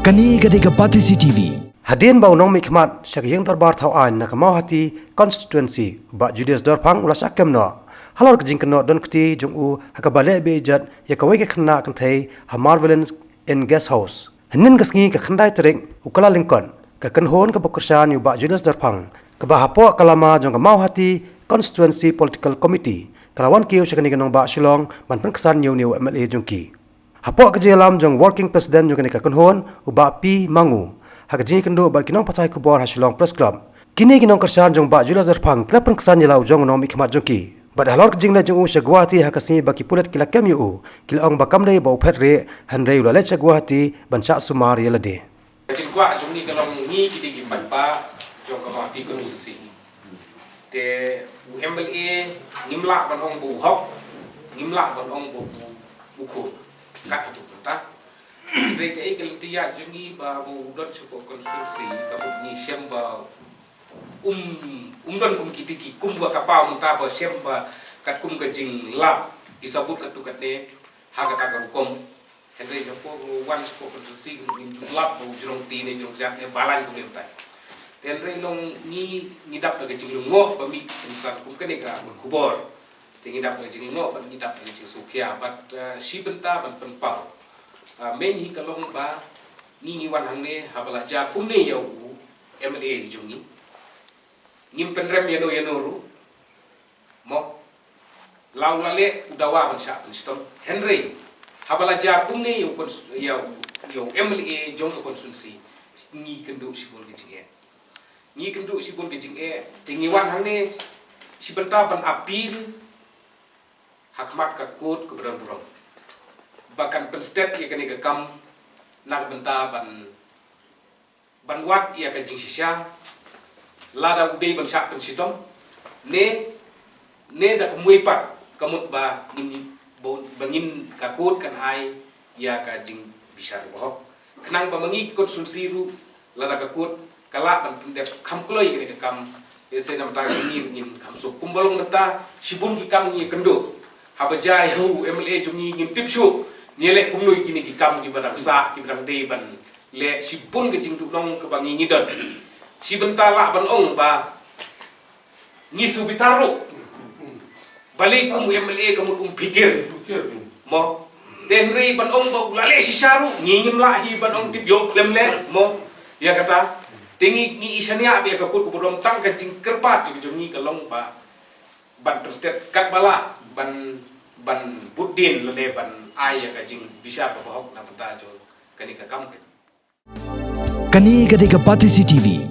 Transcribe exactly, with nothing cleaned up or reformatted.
Kane ka dei ka Batesi T V. Hadien ba u nongmihkhmat sha ka ïing dorbar thaw aiñ na ka Mawhati constituency, u Bah Julius Dorphang, u la shah kem noh halor ka jingkynnoh donkti jong u ha kaba leh beh jot ïa kawei ka khynnah kynthei ha Marvelins Inn Guest House. Hynnin ka sngi, ka khyndai tarik u Kyllalyngkot, ka kynhun kaba kyrshan ïa u Bah Julius Dorphang, kaba hapoh ka lama jong ka Mawhati Constituency Political Committee, ka la wan kiew sha kane ka nongbah Shillong ban pynksan ïa une u M L A jong ki. Hapoh ka jingïalam jong u Working President jong kane ka kynhun, u Bah P Mangu, ha ka jingïakynduh bad ki nongpathai khubor ha Shillong Press Club, kine ki nongkyrshan jong u Bah Julius Dorphang ki la pynksan ïa la u jong u nongmihkhmat jong ki. Bad halor ka jingleit jong u sha Guwahati ha ka sngi ba ki pulit ki la kem ïa u, ki la ong ba kam dei ba u phet rieh, hynrei u la leit sha Guwahati ban shah sumar ïa lade. Ka jingkwah jong ngi ka long, ngi ki dei ki paidbah jong ka Mawhati constituency. Te u M L A ngim lah ban ong ba u hok, ngim lah ban ong ba u, u khun. Kat tu mynta. Hynrei kaei ka lynti ïaid jong ngi ba, ba u don shapoh constituency, ka mut ngi shem ba um, um don kum kiti ki, kum ba ka paw mynta ba shem ba katkum ka jinglap ki sabut katto katne ha kata ka rukom. Hynrei shapoh, wan shapoh constituency ngim ju lap ba u jrong ti ne jrong jat ne ba lain kumne mynta. Te hynrei long ngi, ngi dap da ka jinglyngngoh ba mih kynsan kum kane ka akor khubor. Te ngi dap da ka jinglyngngoh bad ngi dap da ka jingsngewkhia bad, eh, shi bynta ban pynpaw. Ah, main hi ka long ba ngi, ngi wan hangne haba la jia kumne ïa u M L A jong ngi. Ngim pynrem ïano ïano ruh. Mo, la u la leh u dawa ban shah pynshitom. Hynrei haba la jia kumne ïa u cons-, ïa u, ïa u M L A jong ka constituency, ngi kynduh shibun ka jingeh. Ngi kynduh shibun ka jingeh, te ngi wan hangne shi bynta ban appeal ha khmat ka court kaba don burom ba kan pynstet ïa kane ka kam na ka bynta ban ban wad ïa ka jingshisha, lada u dei ban shah pynshitom, ne, ne da kumwei pat, ka mut ba ngin, ba, ba ngin, ka court kan ai ïa ka jingbishar bahok. Khnang ba ma ngi ki constituency ruh, lada ka court ka lah ban pyndep kham kloi ïa kane ka kam, ïa se namar ta ngi ruh ngin kham suk. Kumba long mynta, shibun ki kam ngi ïakynduh. Haba jia ïa u M L A jong ngi ngim tip shuh, ngi leh kumno ïa kine ki kam kiba dang sah, kiba dang dei ban leh, shibun ka jingduhnong kaba ngi ngi don. Shi bynta lah ban ong ba ngi shu bitar ruh. Balei kum u M L A ka mut um phikir. Mo. Te hynrei ban ong ba u la leh shisha ruh, ngi ngim lah hi ban ong tip ïoh khlem leh, mo. Ïa kata. Te ngi, ngi i shaniah bad ïa ka court kaba burom, tang ka jingkyrpad jong ngi ka long ba ban pynstet katba lah ban, ban bud dien lane ban ai ïa ka jingbishar kaba hok na bynta jong kane ka kam ka. Kane ka dei ka Batesi T V.